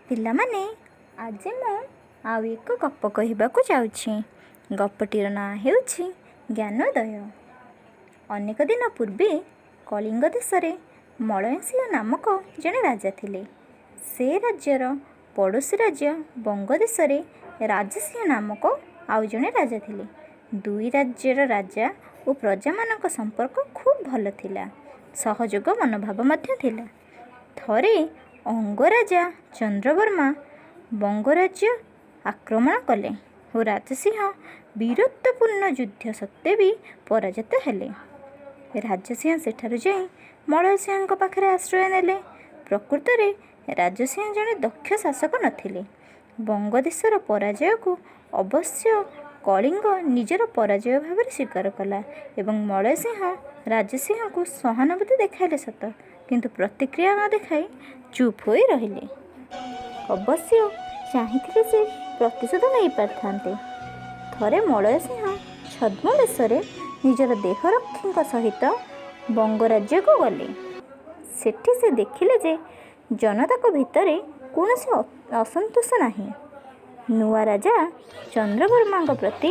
ପିଲାମାନେ, ଆଜି ମୁଁ ଆଉ ଏକ ଗପ କହିବାକୁ ଯାଉଛି। ଗପଟିର ନାଁ ହେଉଛି ଜ୍ଞାନୋଦୟ। ଅନେକ ଦିନ ପୂର୍ବେ କଳିଙ୍ଗ ଦେଶରେ ମଳୟସିଂହ ନାମକ ଜଣେ ରାଜା ଥିଲେ। ସେ ରାଜ୍ୟର ପଡ଼ୋଶୀ ରାଜ୍ୟ ବଙ୍ଗ ଦେଶରେ ରାଜସିଂହ ନାମକ ଆଉ ଜଣେ ରାଜା ଥିଲେ। ଦୁଇ ରାଜ୍ୟର ରାଜା ଓ ପ୍ରଜାମାନଙ୍କ ସମ୍ପର୍କ ଖୁବ୍ ଭଲ ଥିଲା। ସହଯୋଗ ମନୋଭାବ ମଧ୍ୟ ଥିଲା। ଥରେ ଅଙ୍ଗରାଜା ଚନ୍ଦ୍ରବର୍ମା ବଙ୍ଗରାଜ୍ୟ ଆକ୍ରମଣ କଲେ ଓ ରାଜସିଂହ ବୀରତ୍ୱପୂର୍ଣ୍ଣ ଯୁଦ୍ଧ ସତ୍ତ୍ୱେ ବି ପରାଜିତ ହେଲେ। ରାଜସିଂହ ସେଠାରୁ ଯାଇ ମଳୟସିଂହଙ୍କ ପାଖରେ ଆଶ୍ରୟ ନେଲେ। ପ୍ରକୃତରେ ରାଜସିଂହ ଜଣେ ଦକ୍ଷ ଶାସକ ନଥିଲେ। ବଙ୍ଗଦେଶର ପରାଜୟକୁ ଅବଶ୍ୟ କଳିଙ୍ଗ ନିଜର ପରାଜୟ ଭାବରେ ସ୍ୱୀକାର କଲା ଏବଂ ମଳୟସିଂହ ରାଜସିଂହଙ୍କୁ ସହାନୁଭୂତି ଦେଖାଇଲେ ସତ, କିନ୍ତୁ ପ୍ରତିକ୍ରିୟା ନ ଦେଖାଇ ଚୁପ୍ ହୋଇ ରହିଲେ। ଅବଶ୍ୟ ଚାହିଁଥିଲେ ସେ ପ୍ରତିଶୋଧ ନେଇପାରିଥାନ୍ତେ। ଥରେ ମଳୟସିଂହ ଛଦ୍ମବେଶରେ ନିଜର ଦେହରକ୍ଷୀଙ୍କ ସହିତ ବଙ୍ଗରାଜ୍ୟକୁ ଗଲେ। ସେଠି ସେ ଦେଖିଲେ ଯେ ଜନତାଙ୍କ ଭିତରେ କୌଣସି ଅସନ୍ତୋଷ ନାହିଁ। ନୂଆ ରାଜା ଚନ୍ଦ୍ରବର୍ମାଙ୍କ ପ୍ରତି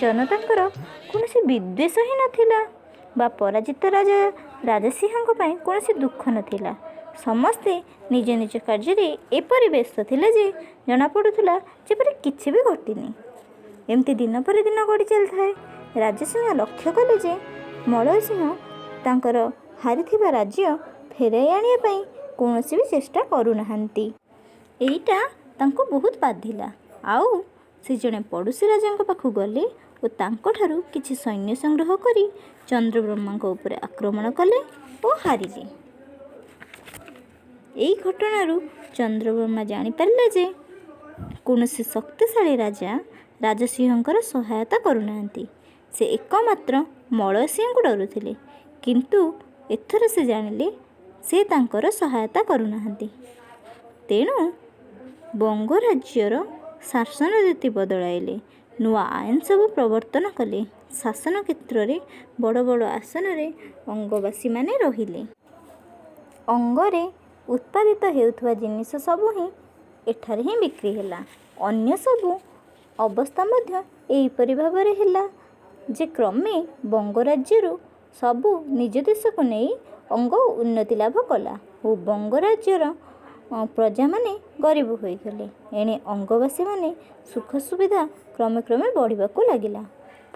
ଜନତାଙ୍କର କୌଣସି ବିଦ୍ୱେଷ ହିଁ ନଥିଲା ବା ପରାଜିତ ରାଜା ରାଜସିଂହଙ୍କ ପାଇଁ କୌଣସି ଦୁଃଖ ନଥିଲା। ସମସ୍ତେ ନିଜ ନିଜ କାର୍ଯ୍ୟରେ ଏପରି ବ୍ୟସ୍ତ ଥିଲେ ଯେ ଜଣାପଡ଼ୁଥିଲା ଯେପରି କିଛି ବି ଘଟିନି। ଏମିତି ଦିନ ପରେ ଦିନ ଗଡ଼ି ଚାଲିଥାଏ। ରାଜସିଂହ ଲକ୍ଷ୍ୟ କଲେ ଯେ ମଳୟସିଂହ ତାଙ୍କର ହାରିଥିବା ରାଜ୍ୟ ଫେରାଇ ଆଣିବା ପାଇଁ କୌଣସି ବି ଚେଷ୍ଟା କରୁନାହାନ୍ତି। ଏଇଟା ତାଙ୍କୁ ବହୁତ ବାଧିଲା। ଆଉ ସେ ଜଣେ ପଡ଼ୋଶୀ ରାଜାଙ୍କ ପାଖକୁ ଗଲେ ଓ ତାଙ୍କଠାରୁ କିଛି ସୈନ୍ୟ ସଂଗ୍ରହ କରି ଚନ୍ଦ୍ରବର୍ମାଙ୍କ ଉପରେ ଆକ୍ରମଣ କଲେ ଓ ହାରିଲେ। ଏଇ ଘଟଣାରୁ ଚନ୍ଦ୍ରବର୍ମା ଜାଣିପାରିଲେ ଯେ କୌଣସି ଶକ୍ତିଶାଳୀ ରାଜା ରାଜସିଂହଙ୍କର ସହାୟତା କରୁନାହାନ୍ତି। ସେ ଏକମାତ୍ର ମଳୟସିଂହଙ୍କୁ ଡରୁଥିଲେ, କିନ୍ତୁ ଏଥର ସେ ଜାଣିଲେ ସେ ତାଙ୍କର ସହାୟତା କରୁନାହାନ୍ତି। ତେଣୁ ବଙ୍ଗରାଜ୍ୟର ଶାସନ ରୀତି ବଦଳାଇଲେ। ନୂଆ ଆଇନ ସବୁ ପ୍ରବର୍ତ୍ତନ କଲେ। ଶାସନ କ୍ଷେତ୍ରରେ ବଡ଼ ବଡ଼ ଆସନରେ ଅଙ୍ଗବାସୀମାନେ ରହିଲେ। ଅଙ୍ଗରେ ଉତ୍ପାଦିତ ହେଉଥିବା ଜିନିଷ ସବୁ ହିଁ ଏଠାରେ ହିଁ ବିକ୍ରି ହେଲା। ଅନ୍ୟ ସବୁ ଅବସ୍ଥା ମଧ୍ୟ ଏହିପରି ଭାବରେ ହେଲା ଯେ କ୍ରମେ ବଙ୍ଗରାଜ୍ୟରୁ ସବୁ ନିଜ ଦେଶକୁ ନେଇ ଅଙ୍ଗ ଉନ୍ନତି ଲାଭ କଲା ଓ ବଙ୍ଗରାଜ୍ୟର ପ୍ରଜାମାନେ ଗରିବ ହୋଇଗଲେ। ଏଣେ ଅଙ୍ଗବାସୀମାନେ ସୁଖ ସୁବିଧା କ୍ରମେ କ୍ରମେ ବଢ଼ିବାକୁ ଲାଗିଲା।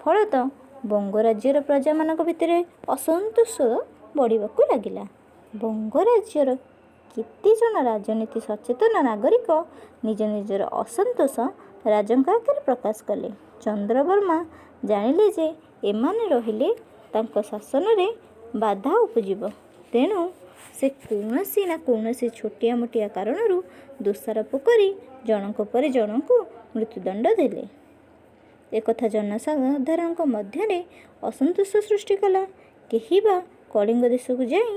ଫଳତଃ ବଙ୍ଗରାଜ୍ୟର ପ୍ରଜାମାନଙ୍କ ଭିତରେ ଅସନ୍ତୋଷ ବଢ଼ିବାକୁ ଲାଗିଲା। ବଙ୍ଗରାଜ୍ୟର କେତେଜଣ ରାଜନୀତି ସଚେତନ ନାଗରିକ ନିଜ ନିଜର ଅସନ୍ତୋଷ ରାଜାଙ୍କ ଆଗରେ ପ୍ରକାଶ କଲେ। ଚନ୍ଦ୍ରବର୍ମା ଜାଣିଲେ ଯେ ଏମାନେ ରହିଲେ ତାଙ୍କ ଶାସନରେ ବାଧା ଉପୁଜିବ। ତେଣୁ ସେ କୌଣସି ନା କୌଣସି ଛୋଟିଆ ମୋଟିଆ କାରଣରୁ ଦୋଷାରୋପ କରି ଜଣଙ୍କ ପରେ ଜଣଙ୍କୁ ମୃତ୍ୟୁଦଣ୍ଡ ଦେଲେ। ଏକଥା ଜନସାଧାରଣଙ୍କ ମଧ୍ୟରେ ଅସନ୍ତୋଷ ସୃଷ୍ଟି କଲା। କେହି ବା କଳିଙ୍ଗ ଦେଶକୁ ଯାଇ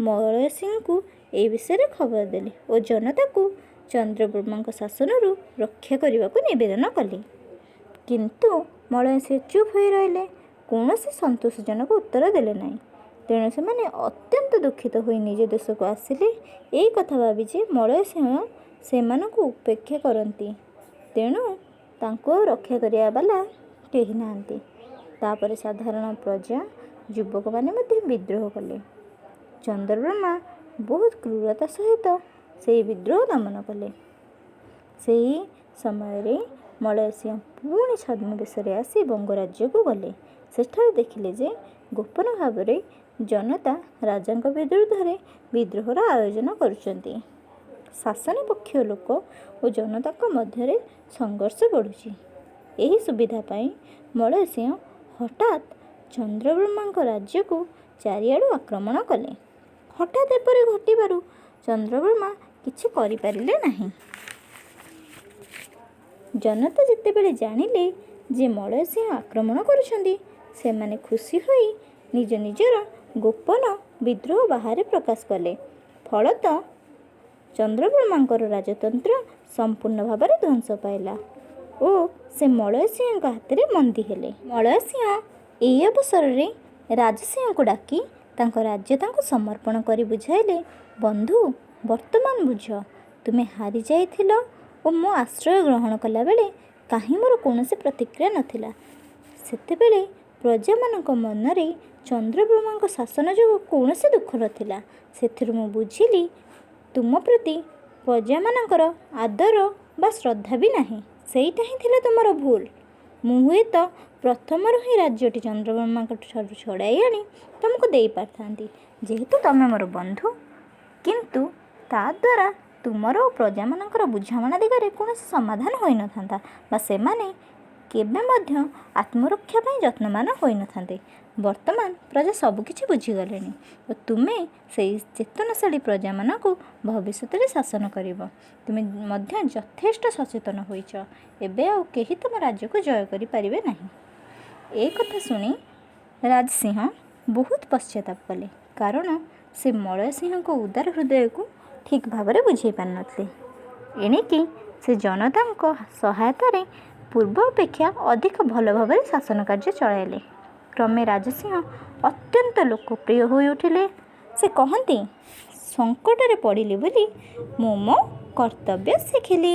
ମଳୟସିଂହଙ୍କୁ ଏହି ବିଷୟରେ ଖବର ଦେଲେ ଓ ଜନତାକୁ ଚନ୍ଦ୍ରବର୍ମାଙ୍କ ଶାସନରୁ ରକ୍ଷା କରିବାକୁ ନିବେଦନ କଲେ। କିନ୍ତୁ ମଳୟସିଂହ ଚୁପ୍ ହୋଇ ରହିଲେ। କୌଣସି ସନ୍ତୋଷଜନକ ଉତ୍ତର ଦେଲେ ନାହିଁ। ତେଣୁ ସେମାନେ ଅତ୍ୟନ୍ତ ଦୁଃଖିତ ହୋଇ ନିଜ ଦେଶକୁ ଆସିଲେ, ଏଇ କଥା ଭାବି ଯେ ମଳୟସିଂହ ସେମାନଙ୍କୁ ଉପେକ୍ଷା କରନ୍ତି, ତେଣୁ ତାଙ୍କୁ ଆଉ ରକ୍ଷା କରିବା ବାଲା କେହି ନାହାନ୍ତି। ତାପରେ ସାଧାରଣ ପ୍ରଜା, ଯୁବକମାନେ ମଧ୍ୟ ବିଦ୍ରୋହ କଲେ। ଚନ୍ଦ୍ରବର୍ମା ବହୁତ କ୍ରୂରତା ସହିତ ସେହି ବିଦ୍ରୋହ ଦମନ କଲେ। ସେହି ସମୟରେ ମଳୟସିଂହ ପୁଣି ଛଦ୍ମବେଶରେ ଆସି ବଙ୍ଗରାଜ୍ୟକୁ ଗଲେ। ସେଠାରେ ଦେଖିଲେ ଯେ ଗୋପନ ଭାବରେ ଜନତା ରାଜାଙ୍କ ବିରୁଦ୍ଧରେ ବିଦ୍ରୋହର ଆୟୋଜନ କରୁଛନ୍ତି। ଶାସନ ପକ୍ଷ ଲୋକ ଓ ଜନତାଙ୍କ ମଧ୍ୟରେ ସଂଘର୍ଷ ବଢ଼ୁଛି। ଏହି ସୁବିଧା ପାଇଁ ମଳୟସିଂହ ହଠାତ୍ ଚନ୍ଦ୍ରବର୍ମାଙ୍କ ରାଜ୍ୟକୁ ଚାରିଆଡ଼ୁ ଆକ୍ରମଣ କଲେ। ହଠାତ୍ ଏପରି ଘଟିବାରୁ ଚନ୍ଦ୍ରବର୍ମା କିଛି କରିପାରିଲେ ନାହିଁ। ଜନତା ଯେତେବେଳେ ଜାଣିଲେ ଯେ ମଳୟସିଂହ ଆକ୍ରମଣ କରୁଛନ୍ତି, ସେମାନେ ଖୁସି ହୋଇ ନିଜ ନିଜର ଗୋପନ ବିଦ୍ରୋହ ବାହାରେ ପ୍ରକାଶ କଲେ। ଫଳତଃ ଚନ୍ଦ୍ରବର୍ମାଙ୍କର ରାଜତନ୍ତ୍ର ସମ୍ପୂର୍ଣ୍ଣ ଭାବରେ ଧ୍ୱଂସ ପାଇଲା ଓ ସେ ମଳୟସିଂହଙ୍କ ହାତରେ ବନ୍ଦୀ ହେଲେ। ମଳୟସିଂହ ଏହି ଅବସରରେ ରାଜସିଂହଙ୍କୁ ଡାକି ତାଙ୍କ ରାଜ୍ୟ ତାଙ୍କୁ ସମର୍ପଣ କରି ବୁଝାଇଲେ, ବନ୍ଧୁ, ବର୍ତ୍ତମାନ ବୁଝ, ତୁମେ ହାରିଯାଇଥିଲ ଓ ମୋ ଆଶ୍ରୟ ଗ୍ରହଣ କଲାବେଳେ କାହିଁ ମୋର କୌଣସି ପ୍ରତିକ୍ରିୟା ନଥିଲା। ସେତେବେଳେ ପ୍ରଜାମାନଙ୍କ ମନରେ ଚନ୍ଦ୍ରବର୍ମାଙ୍କ ଶାସନ ଯୋଗୁଁ କୌଣସି ଦୁଃଖ ନଥିଲା। ସେଥିରୁ ମୁଁ ବୁଝିଲି, ତୁମ ପ୍ରତି ପ୍ରଜାମାନଙ୍କର ଆଦର ବା ଶ୍ରଦ୍ଧା ବି ନାହିଁ। ସେଇଟା ହିଁ ଥିଲା ତୁମର ଭୁଲ। ମୁଁ ହୁଏତ ପ୍ରଥମରୁ ହିଁ ରାଜ୍ୟଟି ଚନ୍ଦ୍ରବର୍ମାଙ୍କ ଠାରୁ ଛଡ଼ାଇ ଆଣି ତୁମକୁ ଦେଇପାରିଥାନ୍ତି, ଯେହେତୁ ତୁମେ ମୋର ବନ୍ଧୁ। କିନ୍ତୁ ତାଦ୍ୱାରା ତୁମର ଓ ପ୍ରଜାମାନଙ୍କର ବୁଝାମଣା ଦିଗରେ କୌଣସି ସମାଧାନ ହୋଇନଥାନ୍ତା ବା ସେମାନେ କେବେ ମଧ୍ୟ ଆତ୍ମରକ୍ଷା ପାଇଁ ଯତ୍ନବାନ ହୋଇନଥାନ୍ତେ। ବର୍ତ୍ତମାନ ପ୍ରଜା ସବୁକିଛି ବୁଝିଗଲେଣି ଓ ତୁମେ ସେଇ ଚେତନଶାଳୀ ପ୍ରଜାମାନଙ୍କୁ ଭବିଷ୍ୟତରେ ଶାସନ କରିବ। ତୁମେ ମଧ୍ୟ ଯଥେଷ୍ଟ ସଚେତନ ହୋଇଛ। ଏବେ ଆଉ କେହି ତୁମ ରାଜ୍ୟକୁ ଜୟ କରିପାରିବେ ନାହିଁ। ଏ କଥା ଶୁଣି ରାଜସିଂହ ବହୁତ ପଶ୍ଚାତାପ କଲେ, କାରଣ ସେ ମଳୟ ସିଂହଙ୍କ ଉଦାର ହୃଦୟକୁ ଠିକ୍ ଭାବରେ ବୁଝାଇ ପାରିନଥିଲେ। ଏଣିକି ସେ ଜନତାଙ୍କ ସହାୟତାରେ ପୂର୍ବ ଅପେକ୍ଷା ଅଧିକ ଭଲ ଭାବରେ ଶାସନ କାର୍ଯ୍ୟ ଚଳାଇଲେ। କ୍ରମେ ରାଜସିଂହ ଅତ୍ୟନ୍ତ ଲୋକପ୍ରିୟ ହୋଇଉଠିଲେ। ସେ କହନ୍ତି, ସଙ୍କଟରେ ପଡ଼ିଲି ବୋଲି ମୁଁ ମୋ କର୍ତ୍ତବ୍ୟ ଶିଖିଲି।